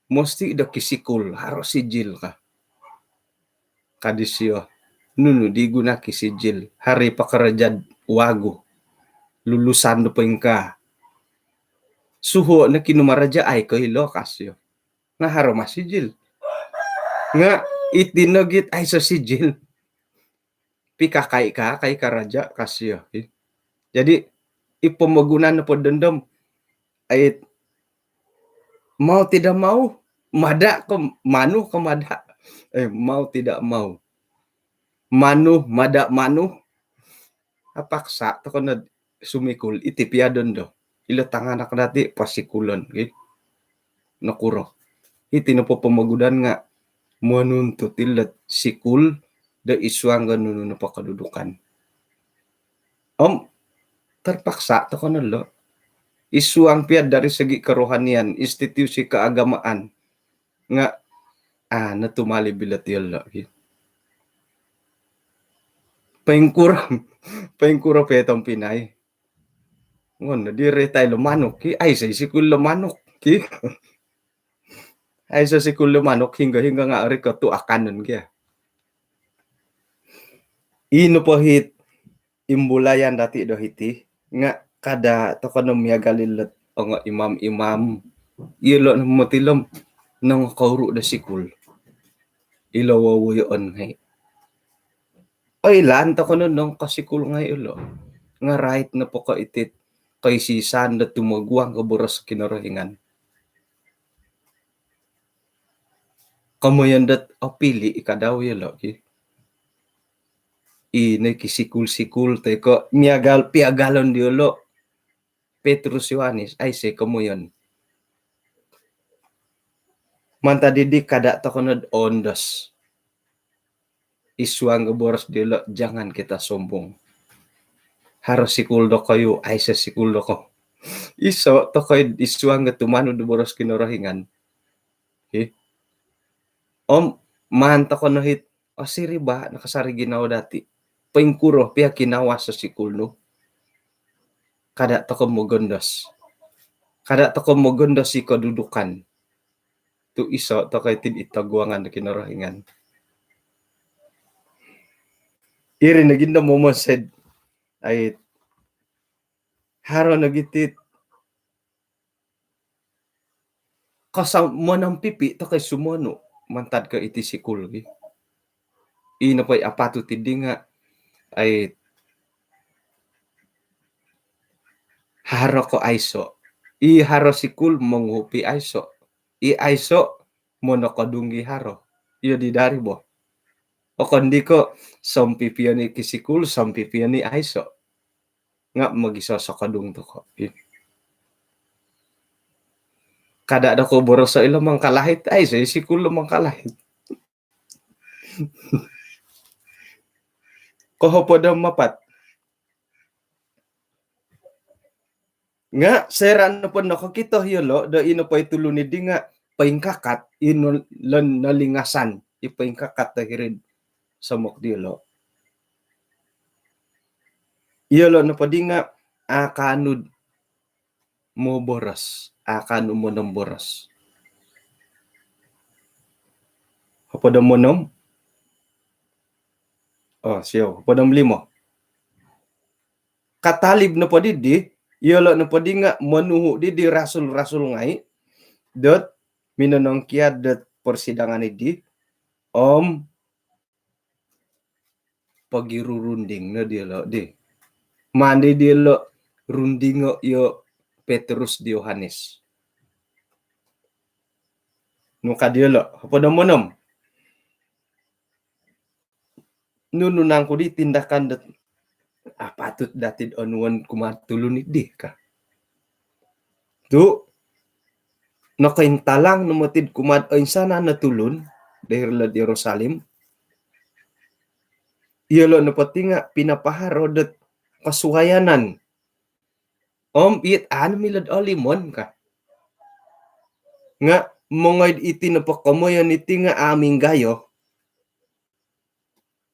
mesti do ki sikul, haro sijil ka. Ka disio, nunu di guna ki sijil, haro i pekerja wagu, lulusan do poingkaa. Suhuo no kinumaraja ai koilo ka sio. Nga haro ma sijil. Nga iti nogi it aiso sijil. Pikakai ka, kai karaja ka sio. Jadi, i pomogunan nopo dondom, ai, mau tidak mau, mada ko manu ko mada. Eh, mau tidak mau. Manu, mada manu. Apaksa toko no sumikul, iti pia dondo. Ilo tanganak dati pasikulon, ki. Nokuro. Iti nopo pomogunan nga monuntut ilo sikul do id suang do nunu nopo kedudukan. Om, terpaksa toko no lo. Id suang pia dari segi kerohanian, institusi keagamaan. Nga, ah, natumalib ilo tiyo lo, ki. Poingkuro, poingkuro po tompinai. Ngon di retai lo manuk, ki, aiso i sikul lo manuk, ki. Aiso sikul lo manuk, hinggo-hinggo nga ori ko tu akanon, ki. Ino po hit imbulayan dati do hiti, nga kada toko no miagal ilo ongo imam-imam. Ilo no moti lo nongokouru do sikul. Ilo wowoyoon ngai. Oilaan toko no nongokosikul ngai ilo. Nga rait nopo ko iti it koisisan do tumoguang ko boros Kinorohingan. Komoyon dot opili i kadau ilo, ki. Ino i ki sikul-sikul toi ko miagal piagalon diolo Petrus Yohanes, aiso komoyon. Mantad dii kada toko no ondos. Id suang do boros diolo, jangan kita sombong. Haro sikul dokoyu, aiso sikul doko. Iso toko id suang do tumanud do boros Kinorohingan. Hi. Om maan toko no hit, osiriba no kasari ginawo dati. Poingkuro pia kinawas do sikul nu, kada toko mogondos. Kada toko mogondos i kedudukan. Tu iso toko iti id toguangan do Kinorohingan. Iri nogi ndo momonsoi, ai, haro nogi it kosong monompipi toko i sumonu mantad ko iti sikul, ki. Ino po i apatut dii nga, ai, haro ko aiso. I haro sikul monguhup i aiso. I aiso monokodung i haro. Iyo di dari bo. Okon di ko sompipion i kisikul, sompipion i aiso. Nga mogisosokodung toko. Kada do ko boroso ilo mangkalahit, aiso i sikul lo mangkalahit. Kohopod om apat. Nga soira nopo nokokito iyolo do ino po i tulun idi nga poingkakat, ino lon nolingasan i poingkakat do hiri'd somok diolo. Iyolo nopo di nga a kaanu do moboros, a kaanu monomboros. Hopod om onom. Oh, siou, hopod om limo. Katalib nopo didi, iyolo nopo di nga monuhu didi rasul-rasul ngai dot minonongkiad dot persidangan idi, om pogirurunding no diolo di. Maan di diolo rundingo iyo Petrus di Yohanes. Nu ka diolo, hopod om onom. Nunu nangku di tindakan dot apatut dati do onuon kumaa tulun idi ka. Tu nokointalang no moti do kumaa oinsanan o tulun do hiri lo'd Yerusalem. Iyolo nopo ti nga pinapaharo dot kosuayanan. Om it anu milo do olimon ka. Nga mongoi do iti nopo komoyon iti nga a minggayo.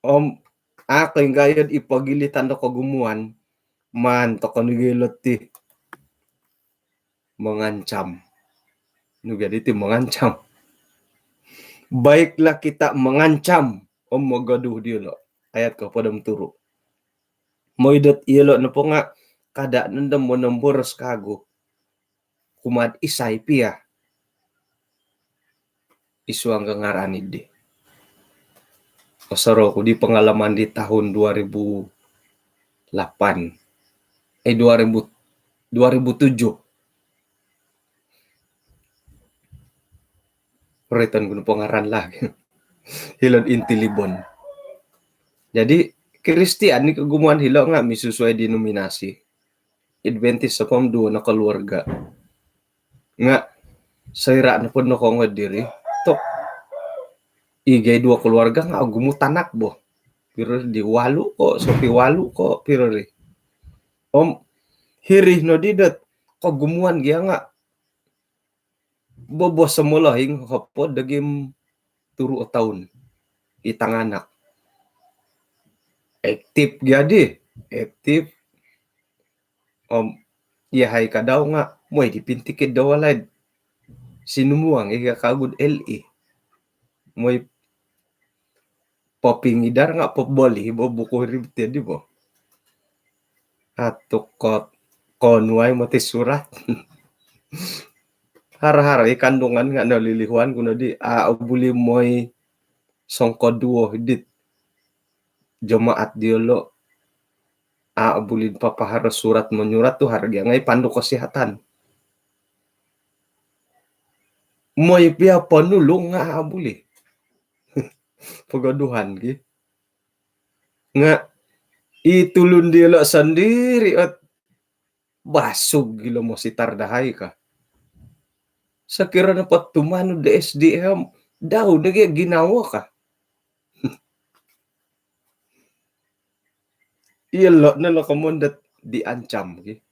Om a koinggayo do i pogilitan do kogumuan, maan toko nogi ilo ti mengancam. Nu gia diti mengancam? Baiklah kita mengancam om mogoduh diolo. Ayat kohopod om turu. Mooi dot iyolo nopo nga kada nondo monomboros kagu kumaa do isai pia id suang do ngaran idi. Osorou ku di pengalaman di tahun dua ribu lapan. Eh, dua ribu, dua ribu tujuh. Roiton ku nopo ngaran lah. Hilo'd Intilibon. Jadi Kristian ni kogumuan hilo nga misusuai denominasi. Adventist sopom duo no keluarga. Nga soira nopo nokoongoi diri, tok, igai duo keluarga nga ogumu tanak bo. Piro di, walu ko, sopi walu ko, piro ri. Om hiri no di dot kogumuan gia nga bobos o molohing hopod dogi om turu o toun i tanganak. Aktif gia di, aktif. Om iyahai kadau nga mooi di pintikid do walai do sinumuang i kagu do L E. Mooi popingidar nga poboli bo buku ribet di bo. Atuk ko, konuai moti surat. Haro-haro i kandungan nga nolilihuan ku no di, a, buli mooi songkoduo dit jemaat diolo. A, buli papaharo surat menyurat tu haro gia ngai pandu kesihatan. Mooi pia ponulung nga a buli. Pogoduhan gi. Nga i tulun diolo sondiri ot basug gilo mositar dahai ka. Sokiro nopo tumanud do S D M, dau nogi ginawo ka. Iyolo no lo komoyon dot diancam ki.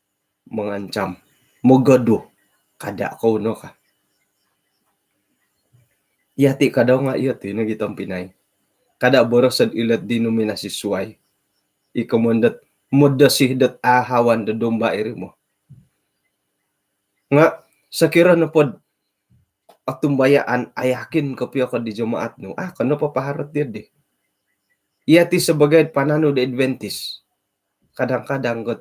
Mengancam, mogoduh, kada kou no ka. Yati kadau nga iyo ti nogi tompinai. Kada boroso do ilo denominasi suai. I komoyon dot modosi dot ahawan do domba iri mo. Nga sokiro nopo do otumbayaan, a yakin kopio ko di jemaat nu, a, okon nopo paharot dia di. Yati sebagai pananud Adventist, kadang-kadang got,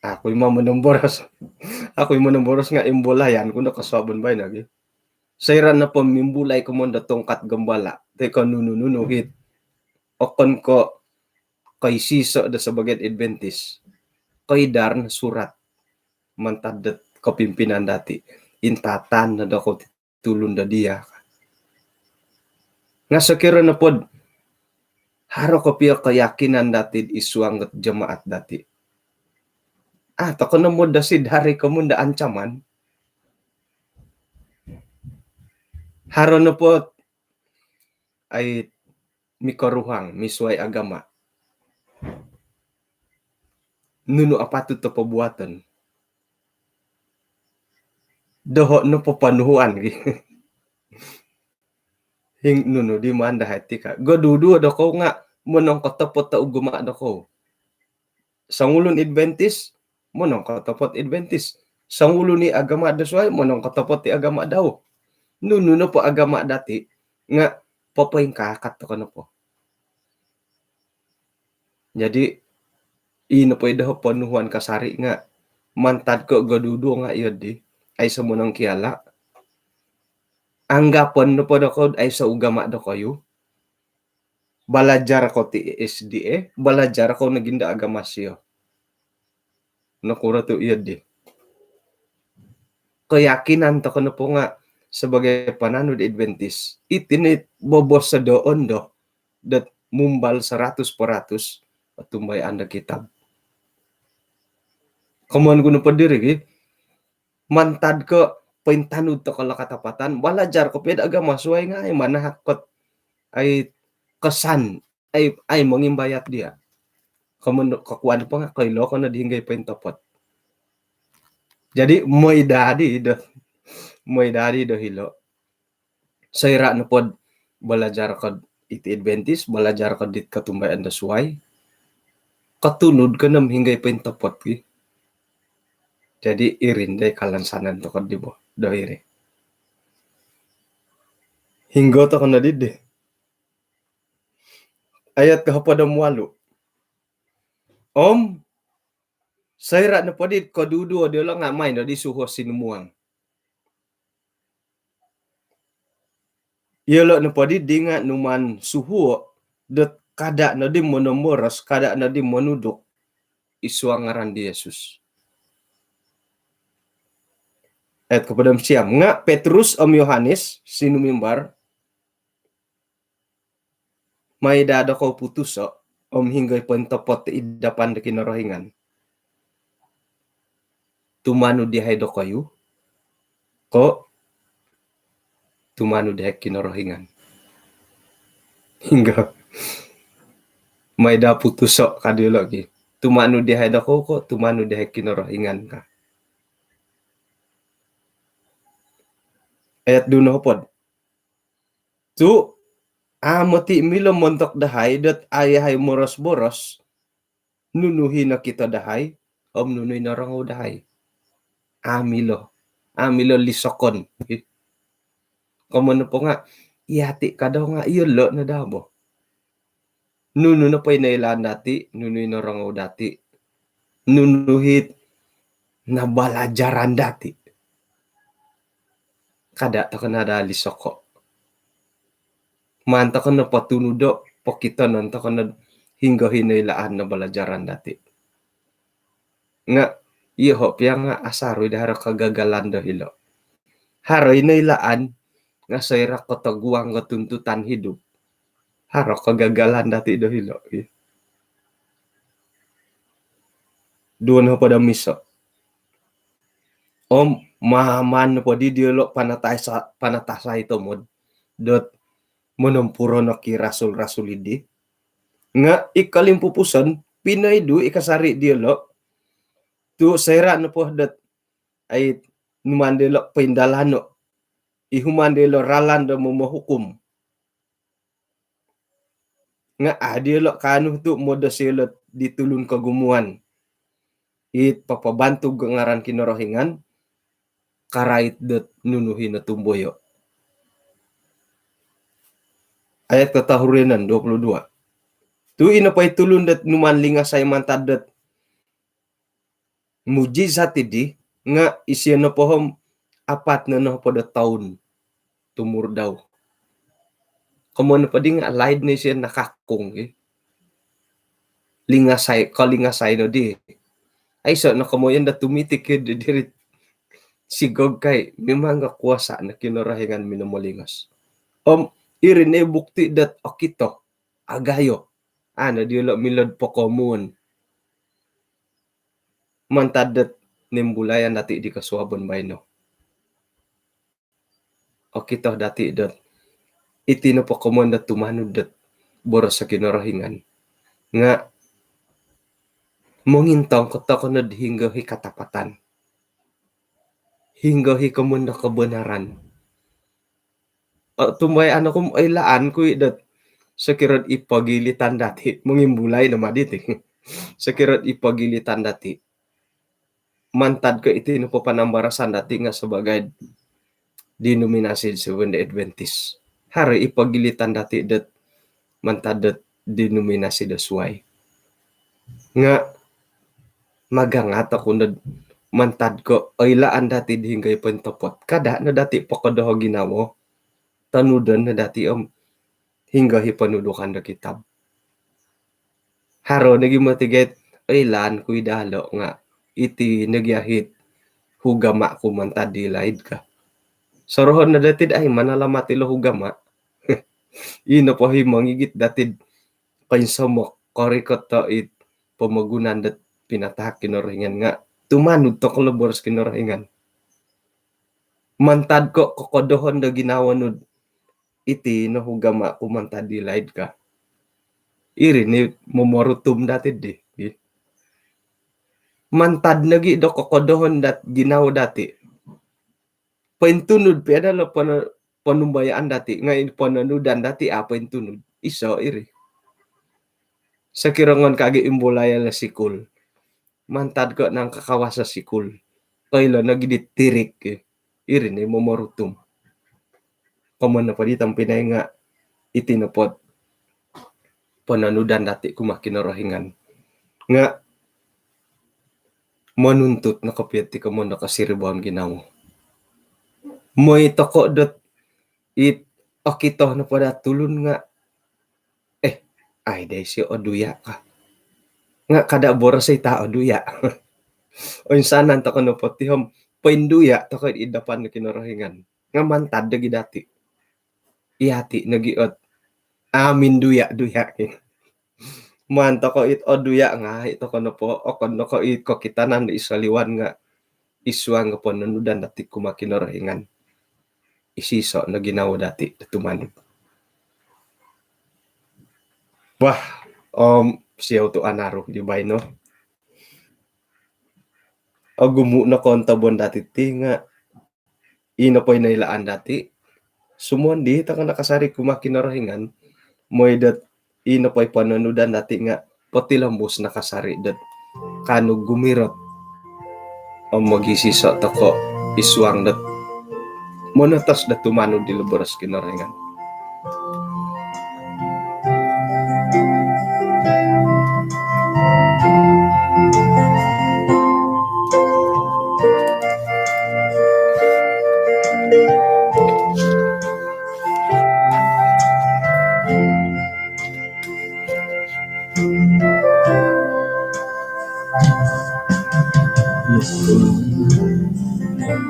aku ima monomboros. Aku ima monomboros nga imbulayan ku no kosuabon baino gi. Soira nopo mimbulai komoyon do tongkat gembala toi ko nunu-nunu hiti, okon ko koisiso do sebagai Adventist. Koidar no surat mantad dot kepimpinan dati. Intatan no do ko tulun do dia. Nga' sokiro nopod haro kopio keyakinan dati id suang dot jemaat dati, ah, toko' nomod do sidari komon do ancaman. Haro nopod ai mikoruhang misuai agama. Nunu apatut do pobuaton? Doho' nopo ponuhuan gi. Hing nunu di maan dahai ti ka? Goduduo dokou nga' monongkotopot o ugama dokou. Songulun Adventist, monongkotopot Adventist. Songulun i agama do suai, monongkotopot i agama dau. Nunu nopo agama dati nga' popoingkakat toko' nopo. Jadi ii nopo i doho' ponuhuan kasari nga' mantad ko' goduduo nga' iyo di, aiso monongkiala'. Anggapon nopo dokou aiso ugama dokoyu, balajar kou ti S D A, balajar kou nogi do agama sio. Nokuro tu' iyo di? Keyakinan toko' nopo nga' sebagai pananud Adventist, iti ni bobos sodoon do dot mumbal seratus peratus otumbayaan do kitab. Komon ku nopo diri gi, mantad ko' pointanud toko' lo katapatan, balajar kopio'd agama suai nga' ai manahak kot ai kesan, ai, ai mongimbayat diya'. Komon kokuan po nga' koilo ko nod hinggo i pointopot. Jadi moi dadi do, moi dadi do hilo'. Soira' nopod balajar kod iti Adventist, balajar kod dit kotumbayaan do suai, kotunud ko no om hinggo i pointopot gi. Jadi iri no dai kalansanan toko' di bo do iri. Hinggo toko' no didi? Ayat kohopod om walu'. Om soira' nopod dit koduduo diyolo' nga' main no di suhuo sinumuang. Iyolo' nopod didi nga' numaan suhuo' dot kada' nodi monomboros, kada' nodi monuduk id suang ngaran di Yesus. Ayat kohopod om siam. Nga' Petrus om Yohanes sinumimbar, mai daa dokou putuso' om hinggo i pointopot id dapan do Kinorohingan. Tumanud yahai dokoyu ko' tumanud yahai Kinorohingan? Hinggo? Mai daa putuso' ka diyolo' gi. Tumanud yahai dokou ko' tumanud yahai Kinorohingan ka? Ayat duo nohopod. Tu' a' moti' milo montok dahai dot a' yahai moros-boros nunu i nokito dahai om nunu i norongou dahai. A' milo. A' milo lisokon. Komon nopo nga' iyati' kadau nga' iyolo' no daa bo. Nunu nopo i noilaan dati', nunu i norongou dati', nunu i nabalajaran dati', kada' toko' no daa lisoko'. Maan toko' no potunudo', pokitonon toko' no hinggo i noilaan nabalajaran dati'. Nga' iyoho' piya nga' asaru i daa haro kegagalan do hilo'. Haro i noilaan nga' soira' kotoguang ko tuntutan hidup, haro kegagalan dati' do hilo'. Duo nohopod om iso'. Om maan nopo di diyolo' panatasa-, panatasai tomod dot monompuro no ki rasul-rasul iddi. Nga' i kolimpupuson, pinoidu' i kasari' diyolo'. Tu' soira' nopo dot ai numaan diyolo' poindalano', ihuman diyolo' ralan do momohukum. Nga' a' diyolo' kaanu tu' modosi iyolo' di tulun kogumuan it papabantug ngaran Kinorohingan karait dot nunu i notumboyo'. Ayat kotohurianan, dua puluh dua. Tu' i nopo i tulun dot numaan lingasai mantad dot mujizat iddi nga' isio nopo om apat no nohopod o toun tumurut dau. Komon nopo di nga' laid no isio nakakung, ki. Lingasai, kolingasai noddi. Aiso' no komoyon do tumitik, ki, di diri sigog kai, mimang nga' kuasa' no Kinorohingan minomolingos. Om Iri no i bukti dot okito, agayo. Au no diolo milo'd pokomun. Mantad dot nimbulayan dati di kosuabon baino, okito dati dot iti nopo komoyon dot tumanud dot boros o Kinorohingan nga mongintong ko tokou nod hinggo i katapatan, hinggo i komoyon do kebenaran. Tumbayaan oku om oilaan ku i dot sokiro id pogilitan dati, mongimbulai no ma diti. Sokiro id pogilitan dati, mantad ko iti nopo panambarasan dati nga sebagai denominasi Seventh Day Adventist, haro i pogilitan dati dot mantad dot denominasi do suai. Nga magangat oku nod mantad ko oilaan dati di hinggo i pointopot, kada no dati pokodoho ginawo, tonudon no dati om hinggo i ponudukan do kitab. Haro nogi moti gait oilaan ku i dalo nga iti nogi ahit hugama ku mantad di laid ka. Sorohon no dati dot ai manalamat ilo hugama. Ino po i mongigit dati dot koinsomok korikot it pomogunan dot pinatahak Kinorohingan nga tumanud tokou lo boros Kinorohingan. Mantad ko kokodohon do ginawo nu dot iti no hugama ku mantad di laid ka, iri ni momorutum dati di. Mantad nogi do kokodohon dot ginawo dati, pointunud pia dalo pono-, ponumbayaan dati nga i pononudan dati a pointunud. Iso iri. Sokiro ngon kagi imbulai ilo sikul, mantad ko nangkakawas o sikul, koilo nogi di tirik, iri ni momorutum. Komoyon nopo di tompinai nga iti nopo dot pononudan dati kumaa Kinorohingan nga monuntut no kopio ti komoyon do kosiribaon ginawo. Mooi tokou dot it okito nopo dot tulun nga, eh, ai dai sio oduya ka. Nga kada boros i ta oduya. Oinsanan tokou nopo ti om poinduya tokou id dapan Kinorohingan nga mantad nogi dati. Iyati nogi ot amin duya-duya. Maan tokou it oduya nga i tokou nopo okon nokou it kokitanan do isoliwan nga isuang ko pononudan dati kumaa Kinorohingan. Isiso no ginawo dati do tumanud. Wah, om siou tu anaru di baino. Ogumu no kontobon dati ti nga ino po i noilaan dati, sumondi tokou nakasari kumaa Kinorohingan, mooi dot ino po i pononudan dati nga potilombus nakasari dot kaanu gumirot om mogisiso tokou isuang dot monotos dot tumanud di lo boros Kinorohingan.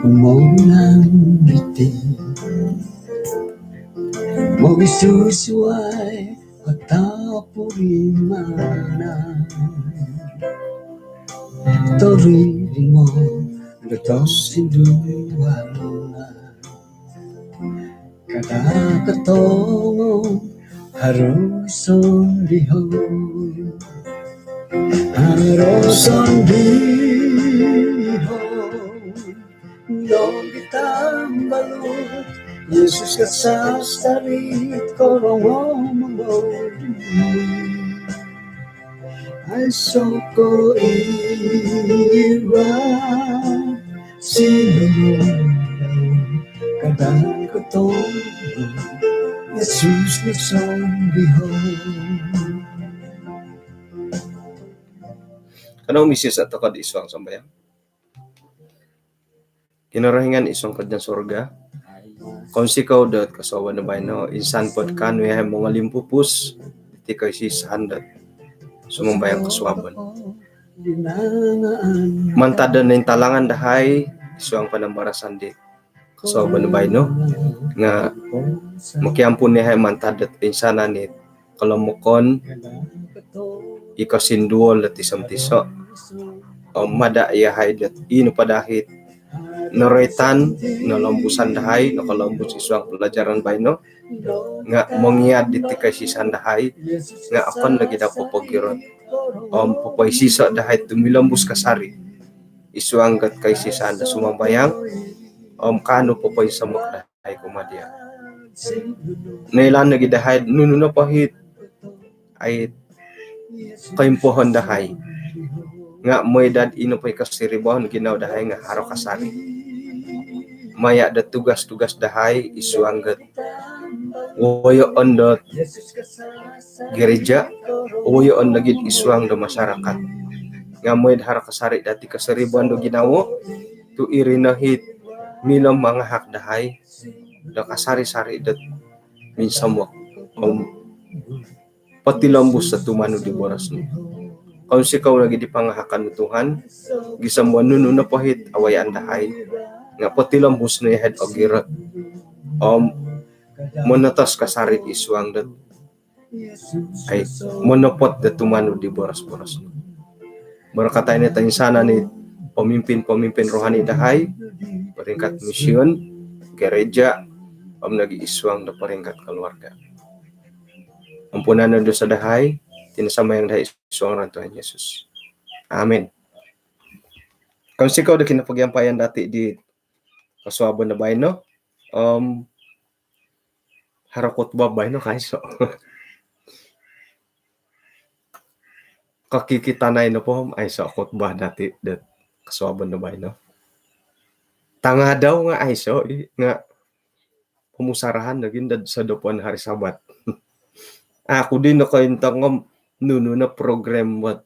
Kumonan iti mogisusuai katapurimanan, torimo do tosindualan. Kada kotongo haro sondihon, haro sondihon. Nogi tambalut Yesus kasasari korongou mongou. Aiso ko iba sinurun dau kadang kotong Yesus ni sondihon. Kanou misiso tokou id suang sambayang. Kinorohingan id suang kerajaan surga, kounsikou dot kosuabon do baino, insan po dot kaanu yahai mongolimpupus diti koisisan dot sumambayang kosuabon. Mantad do nointalangan dahai id suang panambarasan dit kosuabon baino nga mokiampun iyahai mantad dot insanan i kolomokon i kosinduol dot iso om tiso. Om mada iyahai dot i nopo dahai it noroitan, nolombusan dahai, nokolombus id suang pelajaran baino nga mongiad diti koisisan dahai nga okon nogi daa popogirot om popoisiso dahai tumilombus kasari id suang dot koisisan do sumambayang om kaanu popoinsomok dahai kumaa dia. Noilaan nogi dahai nunu nopo it ai koimpohon dahai nga mooi daa ino po i kosiribaan ginawo dahai nga haro kasari maya do tugas-tugas dahai id suang dot woyoon dot gereja, woyoon nogi id suang do masyarakat. Nga mooi do haro kasari dati kosiribaan do ginawo tu iri no it milo mangahak dahai do kasari-sari dot minsomok om potilombus do tumanud di boros nu. Kounsikou nogi di pangahakan nu Tuhan, gisom do nunu nopo it awayaan dahai nga potilombus no iyahai dot ogirot om monotos kasari id suang dot ai monopot do tumanud di boros-boros nu. Barakatai no toinsanan i pemimpin-pemimpin rohani dahai, peringkat mision, gereja, om nogi id suang do peringkat keluarga. Ampunan no dosa dahai, iti no sambayang dahai id suang ngaran Tuhan Yesus. Amin. Kounsikou do kinapagiampaian dati di kosuabon do baino. Om haro khotbah baino ka aiso. Kokikitanai nopo om aiso khotbah dati dot kosuabon do baino. Tangadau nga aiso i nga pomusarahan lagi dot sodopon hari Sabat. Aku di nokointong om nunu no program buat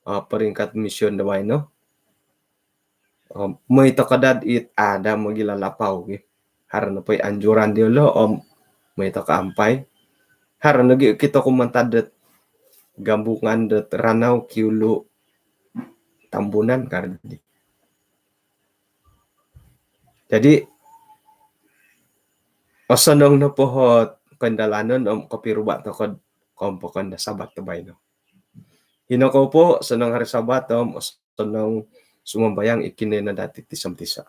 ah, peringkat mision do baino. Om mooi toko daa it ada mogilo lapau gi. Haro nopo i anjuran diolo om mooi toko ampai. Haro nogi okito ku mantad dot gambungan dot Ranau, Kiulu, Tambunan kadi. Jadi osonong nopo ot koindalanon om kopiruba toko do kompokon do Sabat do baino. Hino kou po, osonong hari Sabat om osonong sumambayang i kinoyonon dati tiso om tiso.